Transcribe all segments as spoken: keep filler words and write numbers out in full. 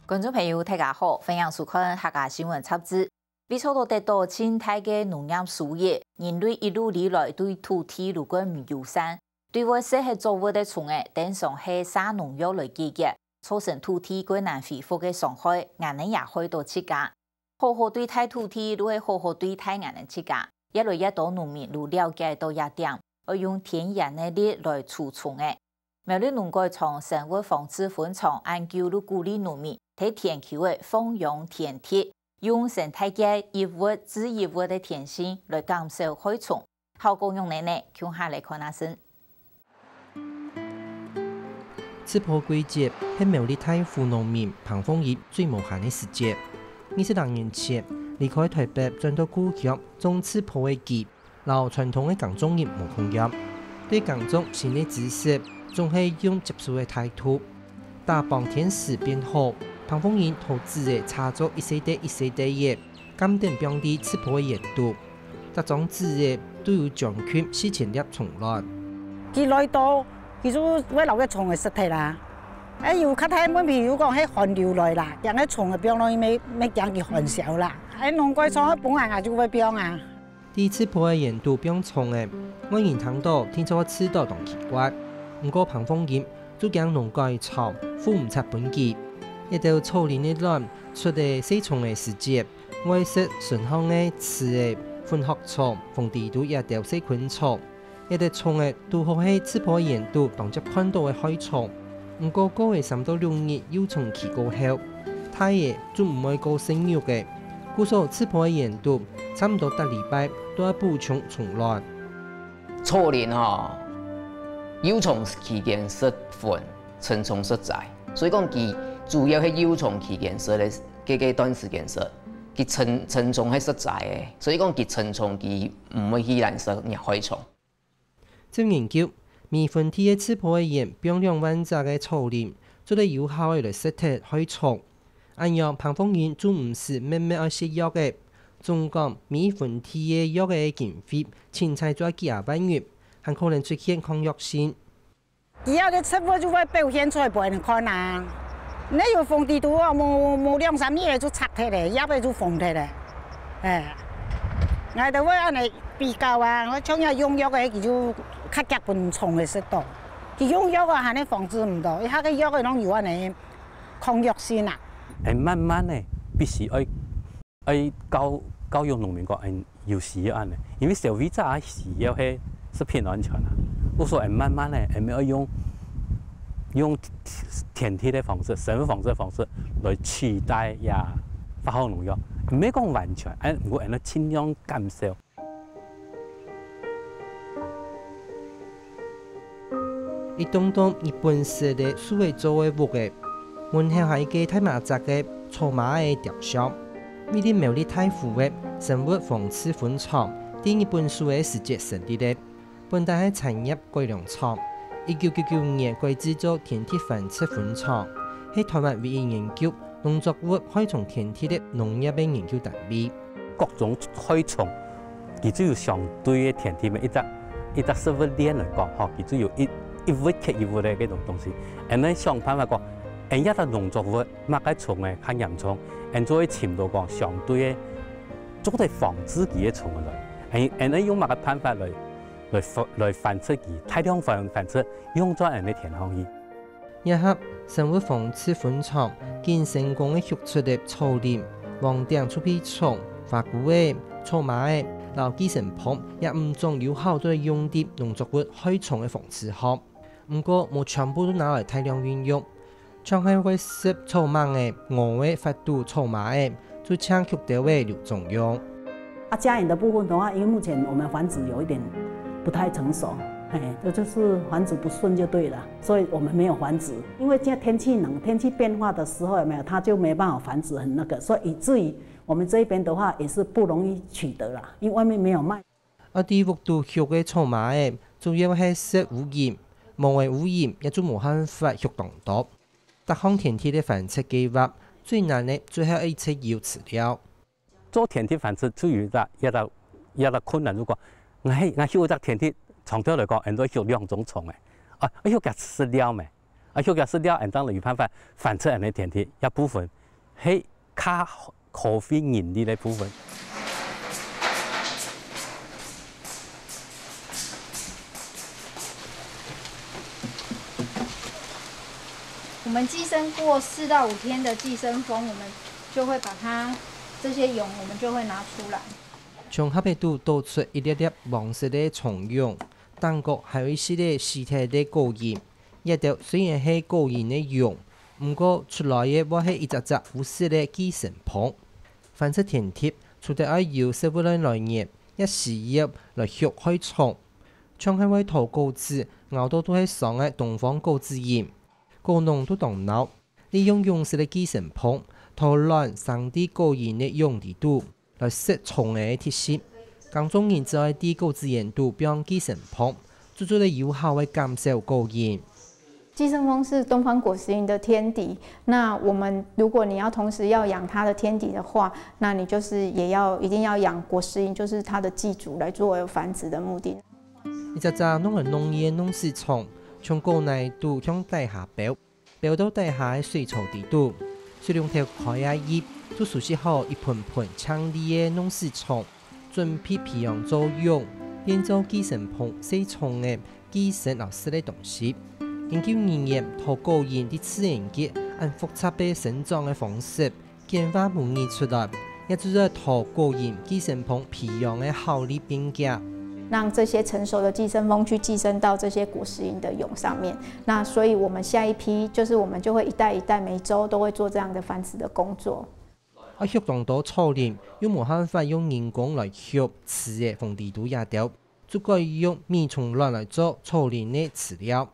觀眾朋友，大家好，歡迎收看客家新聞雜誌。為著愛得到盡大个農業收益，人類一路以來對土地路過毋友善，對會食核作物个蟲仔，等上係撒農藥來解決，造成土地過難恢復个傷害，𠊎等也害到自家。好好對待土地，就係好好對待𠊎等自家。越來越多農民就了解到這點，愛用天然个力來除蟲仔。 苗栗農改場生物防治分場恁久就鼓勵農民在田坵仔放養田垤，用生態界一物治一物个田徑來減少害蟲。效果仰般呢？共下來看下先。直播季節係苗栗大湖農民彭鳳英最無閒个時節。二十零年前，離開台北轉到故鄉種直播个佢， 摎傳統个耕種人無共樣。對耕種新个知識，總係用接受个態度。打幫天時變好，彭鳳英討子仔差做一細垤一細垤仔，監等放在直播个園肚。逐張子仔都有將近四千粒蟲卵。佢來到，佢就會摎該蟲仔食忒啦。哎，有較大問題，有講係寒流來啦，驚該蟲仔放落去，乜乜驚佢寒燒啦。哎，農改場个本來就會放啊。 在直播个園肚放蟲仔，外人聽到定著會試著當奇怪。毋過彭鳳英就驚農改場付毋掣分佢。一兜草林个卵出个細蟲个時節，會食身項个刺仔、粉殼蟲、紅蜘蛛這兜細昆蟲。這兜蟲仔堵好係直播園肚當輒看著个害蟲。 毋過過个三到六日幼蟲期過後，大个就毋會過生肉个，故所直播个園肚差毋多逐禮拜都愛補充蟲卵。草蛉吼，幼蟲期間食粉，成蟲食齋，所以講佢主要係幼蟲期間食个，該，該段時間食，佢成，成蟲係食齋个，所以講佢成蟲佢毋會去亂食害蟲。 照研究，每分地个直播个園放兩萬隻个草蛉，做得有效个來食忒害蟲。恁樣，彭鳳英就毋使乜乜愛食藥个。總講，每分地个藥个經費，凊彩就幾下萬銀，還可能出現抗藥性。佢這个植物就會表現出來分人看啊。 你有紅蜘蛛哦，無，無兩三日就拆忒咧，葉仔就紅忒咧。哎，𠊎兜會恁呢比較啊，𠊎像這用藥个，佢就較遽分蟲仔食著。佢用藥个還係防治毋著，佢該个藥仔攏有恁呢抗藥性啊。哎，慢慢个，必須愛，愛教，教育農民講，哎， 有需要恁呢，因為消費者也需要係食品安全啊。故所𠊎慢慢个，𠊎愛用，用天敵个方式、生物防治个方式來取代這化學農藥。毋係講完全，哎，毋過𠊎愛盡量減少。 一棟棟日本式个樹仔做个屋仔，門口還有一個大麻雀个草蜢仔雕像。位在苗栗大湖个生物防治分場，在日本時代个時節成立个，本來係產業改良場，一九九九年改制做天敵繁殖分場，係臺灣唯一研究 農作物害蟲天敵个農業个研究單位。各種害蟲，佢就有相對个天敵嘛，一隻，一隻食物鏈來講，吼，佢就有一，一物克一物个該種東西。𠊎等想辦法講，𠊎這隻農作物麼个蟲仔較嚴重，𠊎做得尋到講相對个，做得防治佢个蟲仔來。𠊎，𠊎等用麼个辦法來，來繁，來繁殖佢，大量繁，繁殖，用轉𠊎等个田項去。 這下生物防治分場緊成功个畜出个草蛉、黃頂臭屁蟲、花菇仔、草蜢仔摎寄生蜂這五種有效做得用在農作物害蟲个防治項。毋過，無全部都拿來大量運用，像係會食草蜢仔、蛾仔發肚草蜢仔， 就淨畜兜仔留種用。啊，家園的部分的話，因為目前我們繁殖有一點不太成熟，嘿，這就是繁殖不順就對了，所以我們沒有繁殖。因為現在天氣冷，天氣變化的時候，有沒有，它就沒辦法繁殖，很那個，所以以至於我們這一邊的話也是不容易取得啦，因為外面沒有賣。 啊，在屋肚畜个草蜢仔，主要係食烏蠅，無个烏蠅也就無辦法畜當多。逐項天敵个繁殖計畫，最難个最後一隻有飼料。做天敵繁殖就有一隻，一隻，一隻困難，就講，𠊎，𠊎畜一隻天敵，長遠來講，𠊎愛畜兩種蟲仔，啊，愛畜佢食料咩？ 啊，畜佢食料，𠊎正有辦法繁殖𠊎个天敵，這部分係較可費人力个部分。我们寄生过四到五天的寄生蜂，我们就会把它这些蛹，我们就会拿出来。从盒仔肚倒出一粒粒黄色个虫蛹，頂高还有一息个死忒个果仁。這兜虽然係果仁个蛹，毋過出來个會係一隻隻烏色个寄生蜂。繁殖天敵，除了愛有食物來來源，也需要來畜害蟲。像係會討果子，咬到都係爽个東方果子仁。果農都當惱，利用蛹色个寄生蜂，討卵生在果仁个蛹底肚，來食蟲仔个特性。耕種人只愛在果子園肚放寄生蜂，足足个有效个減少果仁。寄生蜂是东方果实蝇的天敌，那我们如果你要同时要养它的天敌的话，那你就是也要一定要养果实蝇，就是它的寄主来作为繁殖的目的。一隻隻弄來弄去个弄死虫，從果泥肚向底下飆，飆到底下个水槽底肚。水龍頭開啊入，就收集好一盆盆淨俐个弄死虫，準備培養做蛹，變做寄生蜂、細蟲仔、寄生摎食个東西。研究人員討果仁在自然界恁複雜个生長个方式，簡化模擬出來，也就係討果仁寄生蜂培養个效率變強。让这些成熟的寄生蜂去寄生到这些果实蝇的蛹上面。那所以我们下一批就是我们就会一代一代每周都会做这样的繁殖的工作。愛畜當多草蛹，又無辦法用人工來畜，飼个紅底肚這兜，就改用米蟲卵來做草蛹个飼料。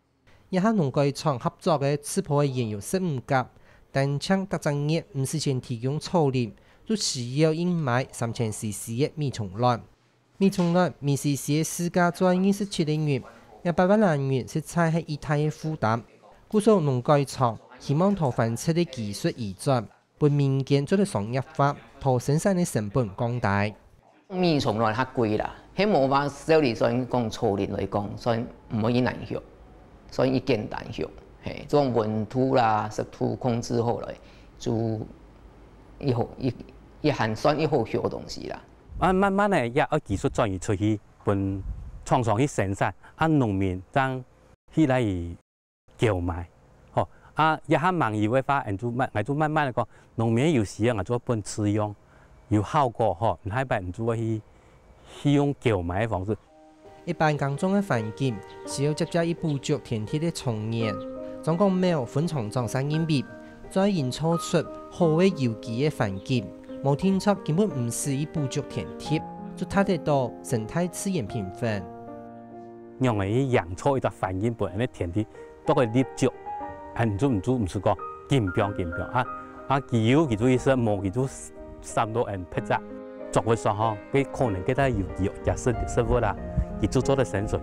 這下農改場合作个自保个園有十五甲，單淨逐隻月毋使錢提供草蛹，就需要應買三千C C个米蟲卵。 米蟲卵每C C个市價在二十七个銀，這八萬零銀實在係一大个負擔。故所農改場希望討繁殖个技術移轉，分民間做得商業化，討生產个成本降低。米蟲卵較貴啦，係無法照理算講草蛹來講，算毋會一難畜，算一簡單畜。嘿，這種溫度啦、濕度控制好來，就一好一一還算一好畜个東西啦。 啊，慢慢个也愛技術轉移出去，分廠商去生產，啊，農民正去來去購買，吼，啊，這下網友个話，𠊎就慢，𠊎就慢慢个講，農民有需要，𠊎就分試用，有效果吼，下擺𠊎就會去去用購買个方式。 一般耕種个環境，需要輒輒去補足天敵个蟲源。張光淼分廠長三人比，再營造出好个有機个環境，無定著根本毋使去補足天敵，就達得到生態自然平衡。仰仔去營造一隻環境分𠊎个天敵，做个立足，恁就毋就毋使講緊放緊放啊，啊，佢有佢就去食，無佢就散到恁撇隻。 作物上吼，佢可能佢在有有食食食物啊，佢就做得生存。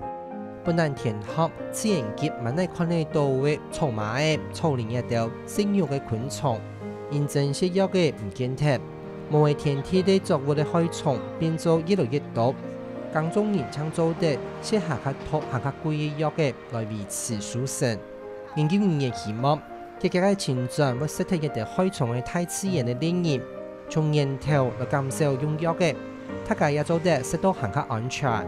本來田壑自然界滿哪看得到个草蜢仔、草蛹這兜食肉个昆蟲，因爭食藥仔毋見忒，無个天敵个作物个害蟲變做越來越多。耕種人正做得食下較毒、下較貴个藥仔來維持收成。研究人員希望， 結結个青磚會食忒一兜害蟲个大自然个利益，從源頭來減少用藥仔，大家也做得食到還較安全。